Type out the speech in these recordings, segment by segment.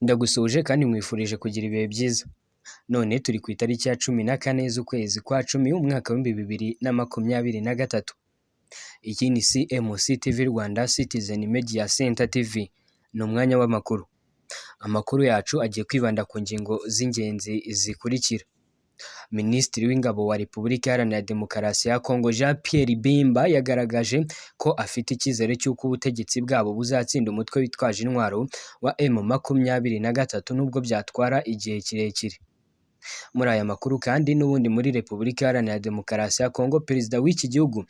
Ndagusuhuje kandi nkwifurije kugira ibihe byiza. None turi ku itariki ya 14 z'ukwezi kwa 10, umwaka w'2023. Iyi ni CMC TV Rwanda, Citizen Media Center TV. Ni umwanya w'amakuru. Amakuru yacu agiye kwibanda ku ngingo z'ingenzi zikurikira: Minisitiri w'Ingabo wa Repubulika Iharanira Demokarasi ya Kongo, Jean Pierre Bemba, yagaragaje ko afite icyizere cy'uko ubutegetsi bwabo buzatsinda umutwe witwaje intwaro wa M23, nubwo byatwara igihe kirekire. Muri aya makuru kandi n'ubundi, muri Repubulika Iharanira Demokarasi ya Kongo, Perezida w'iki gihugu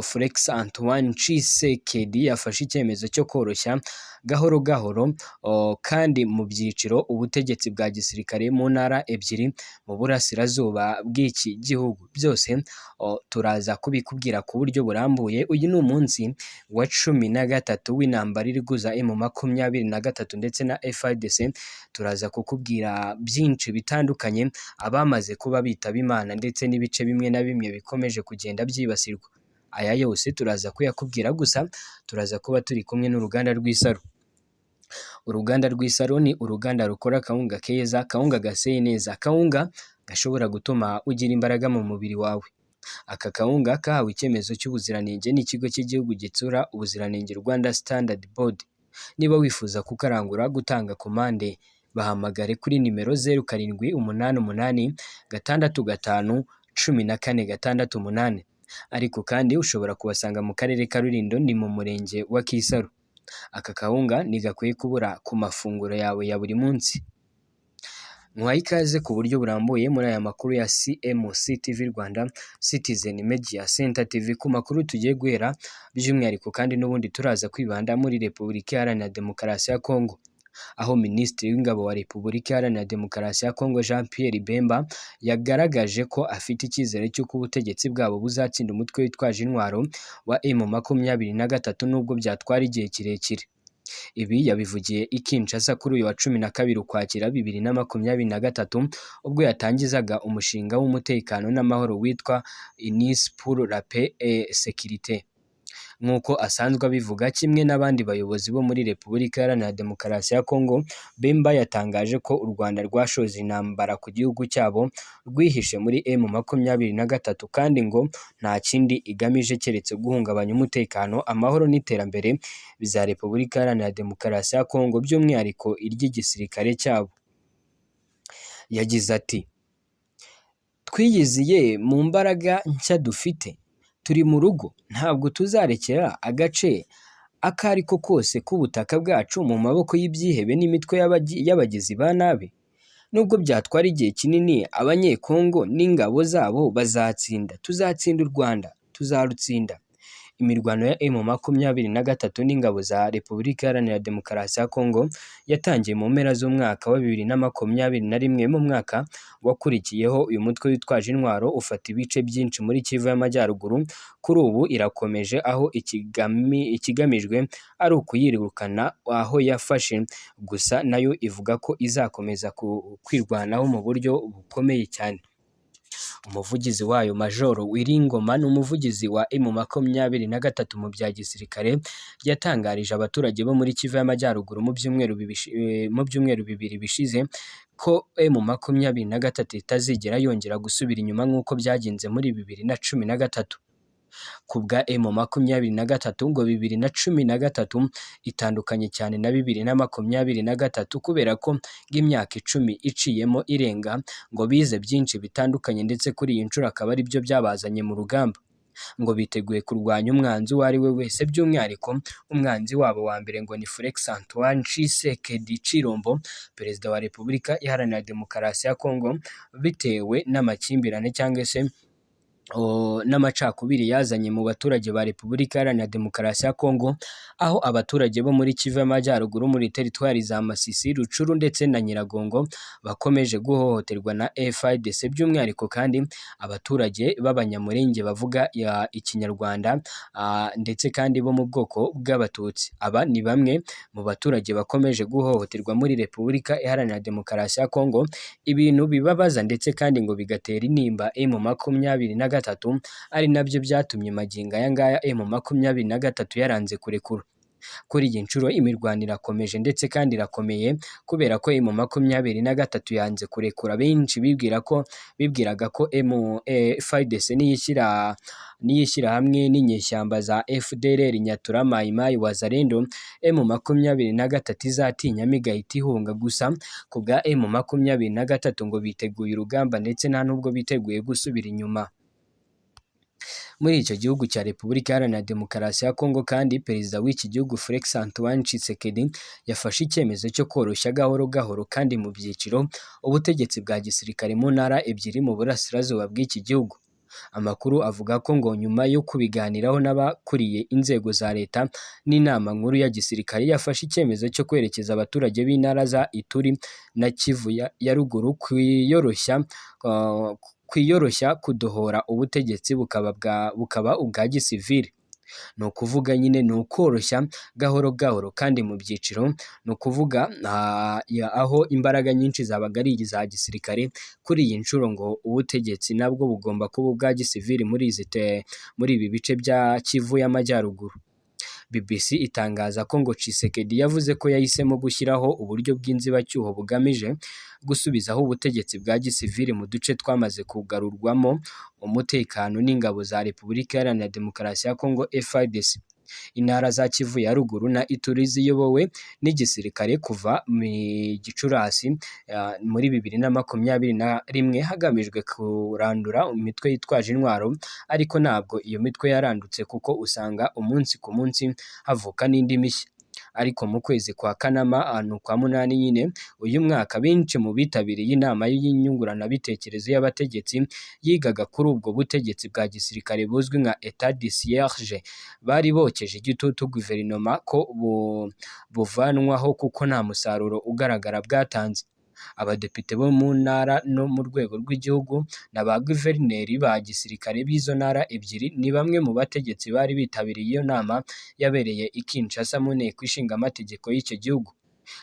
Felix Antoine Tshisekedi yafashe icyemezo cyo koroshya gahoro gahoro kandi mu byiciro ubutegetsi bwa gisirikare mu ntara ebyiri mu burasirazuba bw'iki gihugu. Byose turaza kubikubwira ku buryo burambuye. Uyu ni umunsi wa 13 w'intambara iri guhuza M23 ndetse na FARDC. Turaza kukubwira byinshi bitandukanye, abamaze kuba bitaba Imana ndetse n'ibice bimwe na bimwe bikomeje kugenda byibasirwa. Aya yose turaza kuyakubwira, gusa turaza kuba turi kumwe n'uruganda rw'Isaro. Uruganda rw'Isaro ni uruganda rukora akawunga keza, akawunga gaseye neza, akawunga gashobora gutuma ugira imbaraga mu mubiri wawe. Aka kawunga kahawe icyemezo cy'ubuziranenge n'ikigo cy'igihugu gitsura ubuziranenge, Rwanda Standard Board. Niba wifuza kukarangura, gutanga komande, bahamagare kuri nimero 0788 651 468. Ariko kandi ushobora kubasanga mu karere ka Rulindo, ni mu murenge wa Kisaro. Aka kawunga ntigakwiye kubura ku mafunguro yawe ya buri munsi. Muhaye ikaze ku buryo burambuye muri aya makuru ya CMC TV Rwanda, Citizen Media Center TV. Ku makuru tugiye guhera by'umwihariko kandi n'ubundi, turaza kwibanda muri Repubulika Iharanira Demokarasi ya Kongo, aho Minisitiri w'Ingabo wa Repubulika Iharanira Demokarasi ya Kongo, Jean Pierre Bemba, yagaragaje ko afite icyizere cy'uko ubutegetsi bwabo buzatsinda umutwe witwaje intwaro wa M23, nubwo byatwara igihe kirekire. Ibi yabivugiye i Kinshasa kuri uyu wa 12 Ukwakira 2023, ubwo yatangizaga umushinga w'umutekano n'amahoro witwa Unis pour la paix et sécurité. Nk'uko asanzwe abivuga, kimwe n'abandi bayobozi bo muri Repubulika Iharanira Demokarasi ya Kongo, Bemba yatangaje ko u Rwanda rwashoje intambara ku gihugu cyabo rwihishe muri M23, kandi ngo nta kindi igamije keretse guhungabanya umutekano, amahoro n'iterambere bya Repubulika Iharanira Demokarasi ya Kongo, by'umwihariko iry'igisirikare cyabo. Yagize ati: "Twiyiziye mu mbaraga nshya dufite, turi mu rugo, ntabwo tuzarekera agace ako ari ko kose k'ubutaka bwacu mu maboko y'ibyihebe n'imitwe y'abagizi ba nabi. Nubwo byatwara igihe kinini, Abanyekongo n'ingabo zabo bazatsinda, tuzatsinda u Rwanda, tuzarutsinda." Imirwano ya M23 n'ingabo za Repubulika Iharanira Demokarasi ya Kongo yatangiye mu mpera z'umwaka wa 2021. Mu mwaka wakurikiyeho, uyu mutwe witwaje intwaro ufata ibice byinshi muri Kivu y'Amajyaruguru. Kuri ubu irakomeje, aho ikigamijwe ari ukuyirukana aho yafashe, gusa nayo ivuga ko izakomeza kwirwanaho mu buryo bukomeye cyane. Umuvugizi wayo, Majoro Willy Ngoma, ni umuvugizi wa M23 mu bya gisirikare, yatangarije abaturage bo muri Kivu y'Amajyaruguru mu byumweru 2 bishize ko M23 itazigera yongera gusubira inyuma nk'uko byagenze muri 2013. Ku bwa M23, ngo 2013 itandukanye cyane na 2023, kubera ko ng'imyaka 10 iciyemo irenga, ngo bize byinshi bitandukanye, ndetse kuri iyi nshuro akaba aribyo byabazanye mu rugamba. Ngo biteguye kurwanya umwanzi uwo ari we wese, by'umwihariko umwanzi wabo wa mbere ngo ni Felix Antoine Tshisekedi Tshilombo, Perezida wa Repubulika Iharanira Demokarasi ya Kongo, bitewe n'amakimbirane cyangwa se n'amacakubiri yazanye mu baturage ba Repubulika Iharanira Demokarasi ya Kongo, aho abaturage bo muri Kivu y'Amajyaruguru, muri teritwari za Masisi, Rutshuru ndetse na Nyiragongo, bakomeje guhohoterwa na FARDC, by'umwihariko kandi abaturage b'Abanyamulenge bavuga Ikinyarwanda ndetse kandi bo mu bwoko bw'Abatutsi. Aba ni bamwe mu baturage bakomeje guhohoterwa muri Repubulika Iharanira Demokarasi ya Kongo, ibintu bibabaza ndetse kandi ngo bigatera intimba M23, ari nabyo byatumye magingo aya ngaya M23 yaranze kurekura. Kuri iyi nshuro imirwano irakomeje ndetse kandi irakomeye kubera ko M23 yanze kurekura. Benshi bibwiraga ko FARDC niyishyira hamwe n'inyeshyamba za FDLR, Nyatura, Mai Mai, Wazalendo, M23 izatinyamo igahita ihunga. Gusa ku bwa M23 ngo biteguye urugamba ndetse nta nubwo biteguye gusubira inyuma. Muri icyo gihugu cya Repubulika Iharanira Demokarasi ya Kongo kandi, perezida w'iki gihugu Felix Antoine Tshisekedi yafashe icyemezo cyo koroshya gahoro gahoro kandi mu byiciro ubutegetsi bwa gisirikare mu ntara ebyiri mu burasirazuba bw'iki gihugu. Amakuru avuga ko ngo nyuma yo kubiganiraho n'abakuriye inzego za leta n'inama nkuru ya gisirikare, yafashe icyemezo cyo kwerekeza abaturage b'intara za Ituri na Kivu ya ruguru kwiyoroshya kudohora ubutegetsi bukaba ubwa gisivili. Ni ukuvuga nyine ni ukoroshya gahoro gahoro kandi mu byiciro, ni ukuvuga aho imbaraga nyinshi zabaga ari iza gisirikare, kuri iyi nshuro ngo ubutegetsi nabwo bugomba kuba ubwa gisivili muri ibi bice bya Kivu y'Amajyaruguru. BBC itangaza ko ngo Tshisekedi yavuze ko yahisemo gushyiraho uburyo bw'inzibacyuho bugamije gusubizaho ubutegetsi bwa gisivili mu duce twamaze kugarurwamo umutekano n'ingabo za Repubulika Iharanira Demokarasi ya Kongo FARDC. Intara za Kivu ya ruguru na Ituri ziyobowe n'igisirikare kuva mu Gicurasi muri 2021 hagamijwe kurandura imitwe yitwaje intwaro, ariko ntabwo iyo mitwe yarandutse kuko usanga umunsi ku munsi havuka n'indi mishya. Ariko mu kwezi kwa Kanama, ni ukwa munani nyine uyu mwaka, benshi mu bitabiriye inama y'inyunguranabitekerezo y'abategetsi yigaga kuri ubwo butegetsi bwa gisirikare buzwi nka Etat de siège bari bokeje igitutu guverinoma ko buvanwaho kuko nta musaruro ugaragara bwatanze. Abadepite bo mu ntara no mu rwego rw'igihugu na ba guverineri ba gisirikare b'izo ntara ebyiri ni bamwe mu bategetsi bari bitabiriye iyo nama yabereye i Kinshasa mu nteko ishinga amategeko y'icyo gihugu.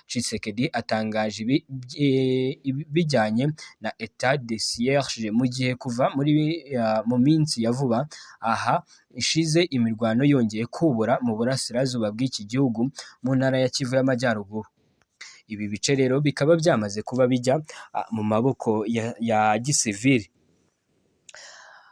Tshisekedi atangaje ibi bijyanye na Etat de siège mu gihe kuva mu minsi ya vuba aha ishize imirwano yongeye kubura mu burasirazuba bw'iki gihugu mu ntara ya Kivu y'Amajyaruguru. Ibi bice rero bikaba byamaze kuba bijya mu maboko ya gisivili.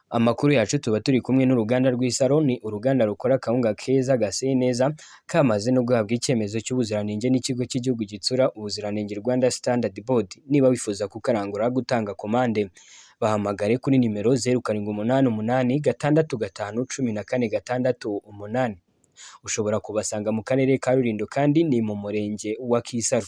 Amakuru yacu tuba turi kumwe n'uruganda rw'Isaro, ni uruganda rukora akawunga keza gaseye neza, kamaze no guhabwa icyemezo cy'ubuziranenge n'ikigo cy'igihugu gitsura ubuziranenge, Rwanda Standard Board. Niba wifuza kukarangura, gutanga komande, bahamagare kuri nimero 0788 65 14 68. Ushobora kubasanga mu karere ka Rulindo kandi ni mu murenge wa Kisaro.